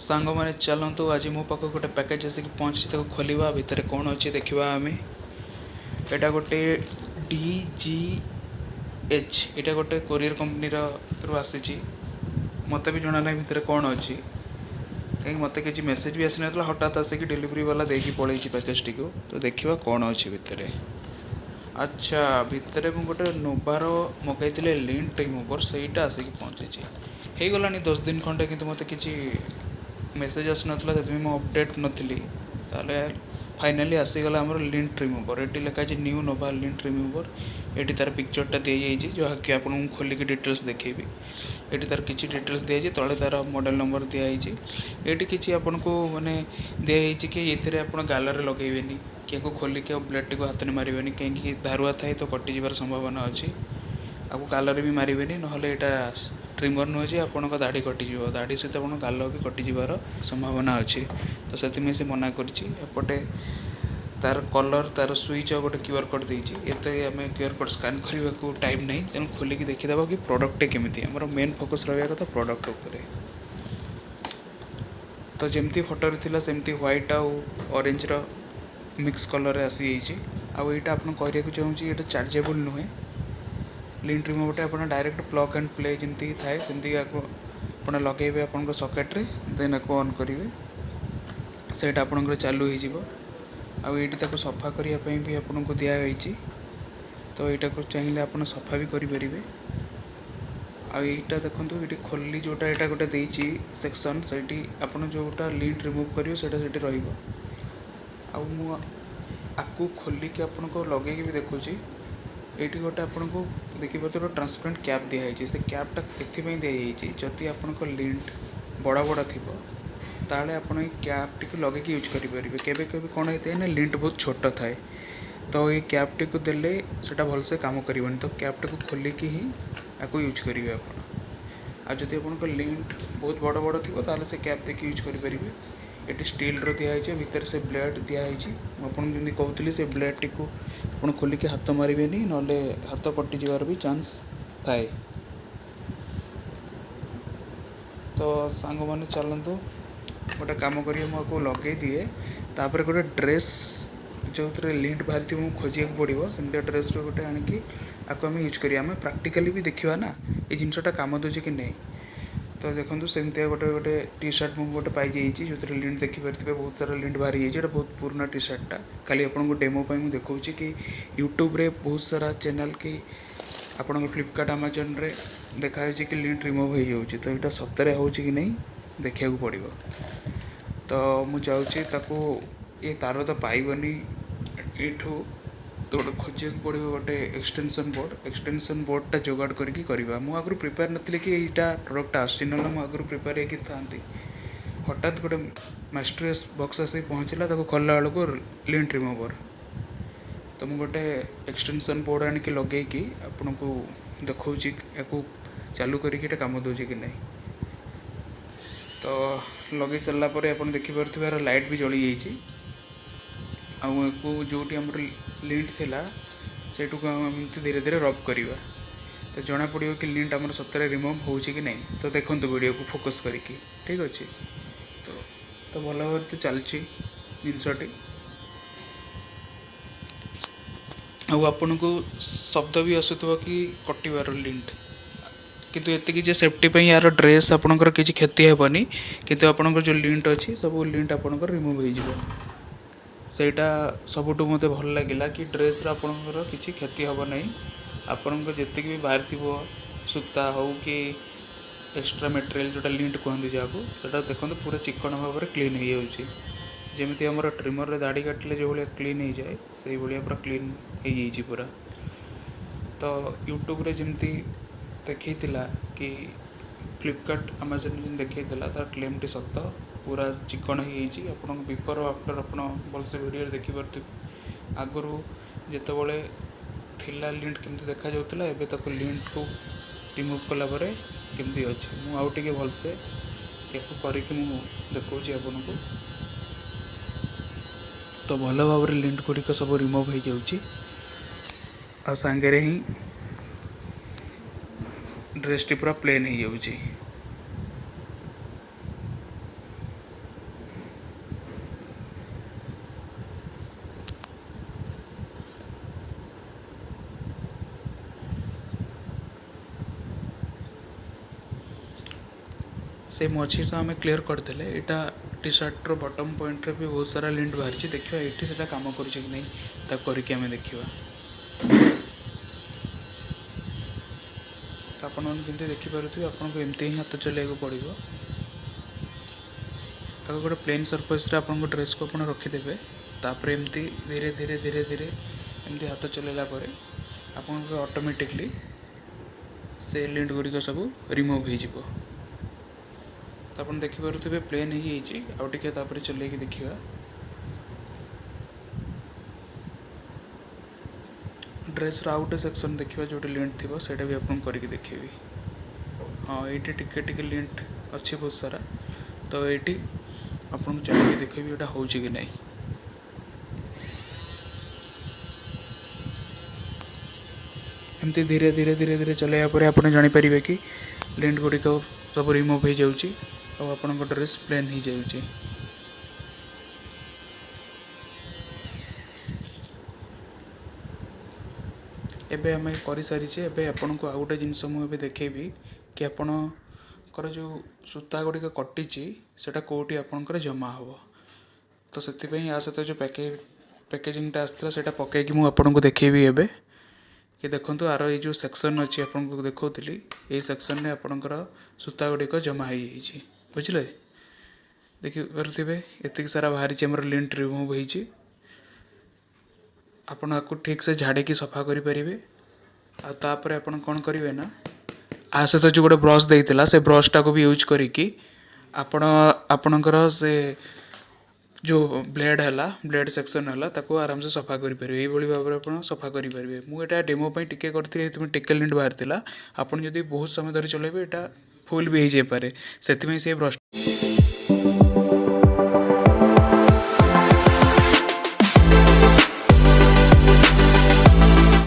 ସାଙ୍ଗମାନେ ଚାଲନ୍ତୁ, ଆଜି ମୋ ପାଖକୁ ଗୋଟେ ପ୍ୟାକେଜ୍ ଆସିକି ପହଞ୍ଚିଛି। ତାକୁ ଖୋଲିବା, ଭିତରେ କ'ଣ ଅଛି ଦେଖିବା ଆମେ। ଏଇଟା ଗୋଟେ DGH, ଏଇଟା ଗୋଟେ କୋରିଅର କମ୍ପାନୀର ରୁ ଆସିଛି। ମୋତେ ବି ଜଣା ନାହିଁ ଭିତରେ କ'ଣ ଅଛି, କାହିଁକି ମୋତେ କିଛି ମେସେଜ୍ ବି ଆସିନଥିଲା। ହଠାତ୍ ଆସିକି ଡେଲିଭରି ବାଲା ଦେଇକି ପଳେଇଛି ପ୍ୟାକେଜଟିକୁ। ତ ଦେଖିବା କ'ଣ ଅଛି ଭିତରେ। ଆଚ୍ଛା, ଭିତରେ ମୁଁ ଗୋଟେ ନୋଭାର ମଗାଇଥିଲି ଲିଣ୍ଟ ରିମୁଭର୍, ସେଇଟା ଆସିକି ପହଞ୍ଚିଛି। ହେଇଗଲାଣି 10 ଦିନ ଖଣ୍ଡେ, କିନ୍ତୁ ମୋତେ କିଛି ମେସେଜ୍ ଆସିନଥିଲା, ସେଥିପାଇଁ ମୁଁ ଅପଡ଼େଟ୍ ନଥିଲି। ତାହେଲେ ଫାଇନାଲି ଆସିଗଲା ଆମର ଲିଣ୍ଟ ରିମୁଭର୍। ଏଠି ଲେଖା ହେଇଛି ନ୍ୟୁ ନୋଭା ଲିଣ୍ଟ ରିମୁଭର୍। ଏଠି ତାର ପିକ୍ଚରଟା ଦିଆଯାଇଛି, ଯାହାକି ଆପଣଙ୍କୁ ଖୋଲିକି ଡିଟେଲ୍ସ ଦେଖେଇବି। ଏଠି ତାର କିଛି ଡିଟେଲ୍ସ ଦିଆଯାଇଛି, ତଳେ ତାର ମଡ଼େଲ୍ ନମ୍ବର ଦିଆହେଇଛି। ଏଠି କିଛି ଆପଣଙ୍କୁ ମାନେ ଦିଆହେଇଛି କି ଏଥିରେ ଆପଣ ଗାଲରେ ଲଗେଇବେନି କି ୟାକୁ ଖୋଲିକି ଆଉ ବ୍ଲେଡ଼୍ଟିକୁ ହାତରେ ମାରିବେନି, କାହିଁକି ଧାରୁଆ ଥାଏ ତ କଟିଯିବାର ସମ୍ଭାବନା ଅଛି। ଆଉ ଗାଲରେ ବି ମାରିବେନି, ନହେଲେ ଏଇଟା ଟ୍ରିମର୍ ନୁହେଁ ଯେ ଆପଣଙ୍କ ଦାଢ଼ି କଟିଯିବ, ଦାଢ଼ି ସହିତ ଆପଣଙ୍କ ଗାଲ ବି କଟିଯିବାର ସମ୍ଭାବନା ଅଛି। ତ ସେଥିପାଇଁ ସେ ମନା କରିଛି। ଏପଟେ ତାର କଲର୍, ତାର ସୁଇଚ୍ ଆଉ ଗୋଟେ କ୍ୟୁଆର୍ କୋଡ଼୍ ଦେଇଛି। ଏତେ ଆମେ କ୍ୟୁଆର୍ କୋଡ଼୍ ସ୍କାନ୍ କରିବାକୁ ଟାଇମ୍ ନାହିଁ, ତେଣୁ ଖୋଲିକି ଦେଖିଦେବା କି ପ୍ରଡ଼କ୍ଟଟି କେମିତି। ଆମର ମେନ୍ ଫୋକସ୍ ରହିବା କଥା ପ୍ରଡ଼କ୍ଟ ଉପରେ। ତ ଯେମିତି ଫଟୋରେ ଥିଲା ସେମିତି ହ୍ୱାଇଟ୍ ଆଉ ଅରେଞ୍ଜର ମିକ୍ସ କଲର୍ରେ ଆସିଯାଇଛି। ଆଉ ଏଇଟା ଆପଣ କରିବାକୁ ଚାହୁଁଛି, ଏଇଟା ଚାର୍ଜେବୁଲ୍ ନୁହେଁ। ଲିଣ୍ଟ ରିମୁଭର୍ଟା ଆପଣ ଡାଇରେକ୍ଟ ପ୍ଲଗ୍ ଆଣ୍ଡ ପ୍ଲେ ଯେମିତି ଥାଏ ସେମିତି ଆକୁ ଆପଣ ଲଗାଇବେ ଆପଣଙ୍କ ସକେଟ୍ରେ, ଦେନ୍ ଆକୁ ଅନ୍ କରିବେ, ସେଇଟା ଆପଣଙ୍କର ଚାଲୁ ହେଇଯିବ। ଆଉ ଏଇଠି ତାକୁ ସଫା କରିବା ପାଇଁ ବି ଆପଣଙ୍କୁ ଦିଆହେଇଛି, ତ ଏଇଟାକୁ ଚାହିଁଲେ ଆପଣ ସଫା ବି କରିପାରିବେ। ଆଉ ଏଇଟା ଦେଖନ୍ତୁ, ଏଇଠି ଖୋଲି ଯେଉଁଟା ଏଇଟା ଗୋଟେ ଦେଇଛି ସେକ୍ସନ୍, ସେଇଠି ଆପଣ ଯେଉଁଟା ଲିଣ୍ଟ ରିମୁଭ୍ କରିବେ ସେଇଟା ସେଇଠି ରହିବ। ଆଉ ମୁଁ ଆକୁ ଖୋଲିକି ଆପଣଙ୍କୁ ଲଗେଇକି ବି ଦେଖୁଛି। ଏଇଠି ଗୋଟେ ଆପଣଙ୍କୁ ଦେଖିପାରୁଥିବେ ଗୋଟେ ଟ୍ରାନ୍ସପେରେଣ୍ଟ କ୍ୟାପ୍ ଦିଆହେଇଛି। ସେ କ୍ୟାପ୍ଟା ଏଥିପାଇଁ ଦିଆହେଇଛି, ଯଦି ଆପଣଙ୍କ ଲିଣ୍ଟ ବଡ଼ ବଡ଼ ଥିବ ତାହେଲେ ଆପଣ ଏଇ କ୍ୟାପ୍ଟିକୁ ଲଗେଇକି ୟୁଜ୍ କରିପାରିବେ। କେବେ କେବେ କ'ଣ ହେଇଥାଏ ନା, ଲିଣ୍ଟ ବହୁତ ଛୋଟ ଥାଏ, ତ ଏଇ କ୍ୟାପ୍ଟିକୁ ଦେଲେ ସେଇଟା ଭଲସେ କାମ କରିବନି। ତ କ୍ୟାପ୍ଟାକୁ ଖୋଲିକି ହିଁ ଆକୁ ୟୁଜ୍ କରିବେ ଆପଣ। ଆଉ ଯଦି ଆପଣଙ୍କ ଲିଣ୍ଟ ବହୁତ ବଡ଼ ବଡ଼ ଥିବ ତାହେଲେ ସେ କ୍ୟାପ୍ ଦେଇକି ୟୁଜ୍ କରିପାରିବେ। ଏଠି ଷ୍ଟିଲ୍ର ଦିଆହେଇଛି, ଭିତରେ ସେ ବ୍ଲେଡ଼୍ ଦିଆହେଇଛି। ମୁଁ ଆପଣଙ୍କୁ ଯେମିତି କହୁଥିଲି, ସେ ବ୍ଲେଡ଼୍ଟିକୁ ଆପଣ ଖୋଲିକି ହାତ ମାରିବେନି, ନହେଲେ ହାତ କଟିଯିବାର ବି ଚାନ୍ସ ଥାଏ। ତ ସାଙ୍ଗମାନେ ଚାଲନ୍ତୁ, ଗୋଟେ କାମ କରିବେ, ମୁଁ ଆକୁ ଲଗେଇ ଦିଏ। ତାପରେ ଗୋଟେ ଡ୍ରେସ୍ ଯେଉଁଥିରେ ଲିଣ୍ଟ ବାହାରିଥିବ ମୁଁ ଖୋଜିବାକୁ ପଡ଼ିବ, ସେମିତିଆ ଡ୍ରେସ୍ରୁ ଗୋଟେ ଆଣିକି ଆକୁ ଆମେ ୟୁଜ୍ କରିବା। ଆମେ ପ୍ରାକ୍ଟିକାଲି ବି ଦେଖିବା ନା ଏଇ ଜିନିଷଟା କାମ ଦେଉଛି କି ନାହିଁ। ତ ଦେଖନ୍ତୁ, ସେମିତିଆ ଗୋଟେ ଗୋଟେ ଟି ସାର୍ଟ ମୁଁ ଗୋଟେ ପାଇଯାଇଛି, ଯେଉଁଥିରେ ଲିଣ୍ଟ ଦେଖିପାରୁଥିବେ ବହୁତ ସାରା ଲିଣ୍ଟ ବାହାରି ଯାଇଛି। ଏଇଟା ବହୁତ ପୁରୁଣା ଟି ସାର୍ଟଟା, ଖାଲି ଆପଣଙ୍କୁ ଡେମୋ ପାଇଁ ମୁଁ ଦେଖାଉଛି କି ୟୁଟ୍ୟୁବରେ ବହୁତ ସାରା ଚ୍ୟାନେଲ୍ କି ଆପଣଙ୍କ ଫ୍ଲିପକାର୍ଟ ଆମାଜନରେ ଦେଖାଯାଉଛି କି ଲିଣ୍ଟ ରିମୁଭ୍ ହେଇଯାଉଛି। ତ ଏଇଟା ସତରେ ହେଉଛି କି ନାହିଁ ଦେଖିବାକୁ ପଡ଼ିବ। ତ ମୁଁ ଯାଉଛି ତାକୁ, ଏ ତାର ତ ପାଇବନି ଏଇଠୁ, ତ ଗୋଟେ ଖୋଜିବାକୁ ପଡ଼ିବ ଗୋଟେ ଏକ୍ସଟେନସନ୍ ବୋର୍ଡ଼। ଏକ୍ସଟେନସନ୍ ବୋର୍ଡ଼ଟା ଯୋଗାଡ଼ କରିକି କରିବା। ମୁଁ ଆଗରୁ ପ୍ରିପେୟାର ନଥିଲି କି ଏଇଟା ପ୍ରଡ଼କ୍ଟଟା ଆସୁଛି, ନହେଲେ ମୁଁ ଆଗରୁ ପ୍ରିପେୟାର ହେଇକି ଥାଆନ୍ତି। ହଠାତ୍ ଗୋଟେ ମିଷ୍ଟେରିୟସ୍ ବକ୍ସ ଆସିକି ପହଞ୍ଚିଲା, ତାକୁ ଖୋଲିଲା ବେଳକୁ ଲିଣ୍ଟ ରିମୁଭର୍। ତ ମୁଁ ଗୋଟେ ଏକ୍ସଟେନସନ୍ ବୋର୍ଡ଼ ଆଣିକି ଲଗେଇକି ଆପଣଙ୍କୁ ଦେଖାଉଛି, ୟାକୁ ଚାଲୁ କରିକି ଏଇଟା କାମ ଦେଉଛି କି ନାହିଁ। ତ ଲଗେଇ ସାରିଲା ପରେ ଆପଣ ଦେଖିପାରୁଥିବେ ଏହାର ଲାଇଟ୍ ବି ଜଳିଯାଇଛି। ଆଉ ୟାକୁ ଯେଉଁଠି ଆମର ଲିଣ୍ଟ ଥିଲା ସେଇଠୁକୁ ଆମେ ଏମିତି ଧୀରେ ଧୀରେ ରବ୍ କରିବା, ତ ଜଣାପଡ଼ିବ କି ଲିଣ୍ଟ ଆମର ସତରେ ରିମୁଭ୍ ହେଉଛି କି ନାହିଁ। ତ ଦେଖନ୍ତୁ ଭିଡ଼ିଓକୁ ଫୋକସ୍ କରିକି, ଠିକ୍ ଅଛି। ତ ଭଲ ଭାବରେ ତ ଚାଲିଛି ଜିନିଷଟି। ଆଉ ଆପଣଙ୍କୁ ଶବ୍ଦ ବି ଆସୁଥିବ କି କଟିବାର ଲିଣ୍ଟ, କିନ୍ତୁ ଏତିକି ଯେ ସେଫ୍ଟି ପାଇଁ ୟାର ଡ୍ରେସ୍ ଆପଣଙ୍କର କିଛି କ୍ଷତି ହେବନି, କିନ୍ତୁ ଆପଣଙ୍କର ଯେଉଁ ଲିଣ୍ଟ ଅଛି ସବୁ ଲିଣ୍ଟ ଆପଣଙ୍କର ରିମୁଭ୍ ହେଇଯିବ। ସେଇଟା ସବୁଠୁ ମୋତେ ଭଲ ଲାଗିଲା କି ଡ୍ରେସ୍ର ଆପଣଙ୍କର କିଛି କ୍ଷତି ହେବ ନାହିଁ। ଆପଣଙ୍କ ଯେତିକି ବି ବାହାରିଥିବ ସୂତା ହେଉ କି ଏକ୍ସଟ୍ରା ମେଟେରିଆଲ୍ ଯେଉଁଟା ଲିଣ୍ଟ କୁହନ୍ତି ଯାହାକୁ, ସେଇଟା ଦେଖନ୍ତୁ ପୁରା ଚିକ୍କଣ ଭାବରେ କ୍ଲିନ୍ ହେଇଯାଉଛି। ଯେମିତି ଆମର ଟ୍ରିମର୍ରେ ଦାଢ଼ି କାଟିଲେ ଯେଉଁଭଳିଆ କ୍ଲିନ୍ ହେଇଯାଏ, ସେଇଭଳିଆ ପୁରା କ୍ଲିନ୍ ହେଇଯାଇଛି ପୁରା। ତ ୟୁଟ୍ୟୁବରେ ଯେମିତି ଦେଖେଇଥିଲା କି ଫ୍ଲିପକାର୍ଟ ଆମାଜନ୍ ଯେମିତି ଦେଖେଇଥିଲା, ତାର କ୍ଲେମ୍ଟି ସତ, ପୁରା ଚିକ୍କଣ ହେଇଯାଇଛି। ଆପଣଙ୍କ ବିଫୋର୍ ଆଫ୍ଟର୍ ଆପଣ ଭଲସେ ଭିଡ଼ିଓରେ ଦେଖିପାରୁଥିବେ। ଆଗରୁ ଯେତେବେଳେ ଥିଲା ଲିଣ୍ଟ କେମିତି ଦେଖାଯାଉଥିଲା, ଏବେ ତାକୁ ଲିଣ୍ଟକୁ ରିମୁଭ୍ କଲା ପରେ କେମିତି ଅଛି। ମୁଁ ଆଉ ଟିକେ ଭଲସେ ୟାକୁ କରିକି ମୁଁ ଦେଖାଉଛି ଆପଣଙ୍କୁ। ତ ଭଲ ଭାବରେ ଲିଣ୍ଟ ଗୁଡ଼ିକ ସବୁ ରିମୁଭ୍ ହେଇଯାଉଛି, ଆଉ ସାଙ୍ଗରେ ହିଁ ଡ୍ରେସ୍ଟି ପୁରା ପ୍ଲେନ୍ ହେଇଯାଉଛି। ସେ ମଝି ତ ଆମେ କ୍ଲିୟର୍ କରିଦେଲେ। ଏଇଟା ଟି ସାର୍ଟର ବଟମ୍ ପଏଣ୍ଟରେ ବି ବହୁତ ସାରା ଲିଣ୍ଟ ବାହାରିଛି। ଦେଖିବା ଏଇଠି ସେଇଟା କାମ କରୁଛି କି ନାହିଁ, ତାକୁ କରିକି ଆମେ ଦେଖିବା। ତ ଆପଣମାନେ ଯେମିତି ଦେଖିପାରୁଥିବେ, ଆପଣଙ୍କୁ ଏମିତି ହିଁ ହାତ ଚଲେଇବାକୁ ପଡ଼ିବ। ତାକୁ ଗୋଟେ ପ୍ଲେନ୍ ସର୍ଫେସ୍ରେ ଆପଣଙ୍କ ଡ୍ରେସ୍କୁ ଆପଣ ରଖିଦେବେ। ତାପରେ ଏମିତି ଧୀରେ ଧୀରେ ଧୀରେ ଧୀରେ ଏମିତି ହାତ ଚଲେଇଲା ପରେ ଆପଣଙ୍କର ଅଟୋମେଟିକଲି ସେ ଲିଣ୍ଟ ଗୁଡ଼ିକ ସବୁ ରିମୁଭ୍ ହେଇଯିବ। ତ ଆପଣ ଦେଖିପାରୁଥିବେ, ପ୍ଲେନ୍ ହେଇଯାଇଛି। ଆଉ ଟିକେ ତାପରେ ଚଲେଇକି ଦେଖିବା। ଡ୍ରେସ୍ର ଆଉ ଗୋଟେ ସେକ୍ସନ୍ ଦେଖିବା, ଯେଉଁଠି ଲିଣ୍ଟ ଥିବ, ସେଇଟା ବି ଆପଣଙ୍କୁ କରିକି ଦେଖେଇବି। ହଁ, ଏଇଠି ଟିକେ ଟିକେ ଲିଣ୍ଟ ଅଛି ବହୁତ ସାରା। ତ ଏଇଠି ଆପଣଙ୍କୁ ଚଲେଇକି ଦେଖେଇବି ଏଇଟା ହେଉଛି କି ନାହିଁ। ଏମିତି ଧୀରେ ଧୀରେ ଧୀରେ ଧୀରେ ଚଲେଇବା ପରେ ଆପଣ ଜାଣିପାରିବେ କି ଲିଣ୍ଟ ଗୁଡ଼ିକ ସବୁ ରିମୁଭ୍ ହେଇଯାଉଛି ଆଉ ଆପଣଙ୍କ ଡ୍ରେସ୍ ପ୍ଲେନ୍ ହେଇଯାଉଛି। ଏବେ ଆମେ କରିସାରିଛେ। ଏବେ ଆପଣଙ୍କୁ ଆଉ ଗୋଟେ ଜିନିଷ ମୁଁ ଏବେ ଦେଖେଇବି କି ଆପଣଙ୍କର ଯେଉଁ ସୂତା ଗୁଡ଼ିକ କଟିଛି, ସେଇଟା କେଉଁଠି ଆପଣଙ୍କର ଜମା ହେବ। ତ ସେଥିପାଇଁ ୟା ସହିତ ଯେଉଁ ପ୍ୟାକେଜିଂଟା ଆସିଥିଲା, ସେଇଟା ପକାଇକି ମୁଁ ଆପଣଙ୍କୁ ଦେଖେଇବି ଏବେ କି ଦେଖନ୍ତୁ, ଆର ଏଇ ଯେଉଁ ସେକ୍ସନ୍ ଅଛି, ଆପଣଙ୍କୁ ଦେଖାଉଥିଲି, ଏଇ ସେକ୍ସନ୍ରେ ଆପଣଙ୍କର ସୂତା ଗୁଡ଼ିକ ଜମା ହେଇଯାଇଛି। ବୁଝିଲେ, ଦେଖିପାରୁଥିବେ, ଏତିକି ସାରା ବାହାରିଛି, ଆମର ଲିଣ୍ଟ ରିମୁଭ୍ ହେଇଛି। ଆପଣ ଆକୁ ଠିକ୍ସେ ଝାଡ଼ିକି ସଫା କରିପାରିବେ। ଆଉ ତାପରେ ଆପଣ କ'ଣ କରିବେ ନା, ଆ ସହିତ ଯେଉଁ ଗୋଟେ ବ୍ରସ୍ ଦେଇଥିଲା, ସେ ବ୍ରସ୍ଟାକୁ ବି ୟୁଜ୍ କରିକି ଆପଣ ଆପଣଙ୍କର ସେ ଯେଉଁ ବ୍ଲେଡ଼୍ ହେଲା, ବ୍ଲେଡ଼୍ ସେକ୍ସନ୍ ହେଲା, ତାକୁ ଆରାମସେ ସଫା କରିପାରିବେ। ଏଇଭଳି ଭାବରେ ଆପଣ ସଫା କରିପାରିବେ। ମୁଁ ଏଇଟା ଡେମୋ ପାଇଁ ଟିକେ କରିଥିଲି, ସେଥିପାଇଁ ଟିକେ ଲିଣ୍ଟ ବାହାରିଥିଲା। ଆପଣ ଯଦି ବହୁତ ସମୟ ଧରି ଚଲେଇବେ, ଏଇଟା ଫୁଲ୍ ବି ହେଇଯାଇପାରେ। ସେଥିପାଇଁ ସେ ବ୍ରସ୍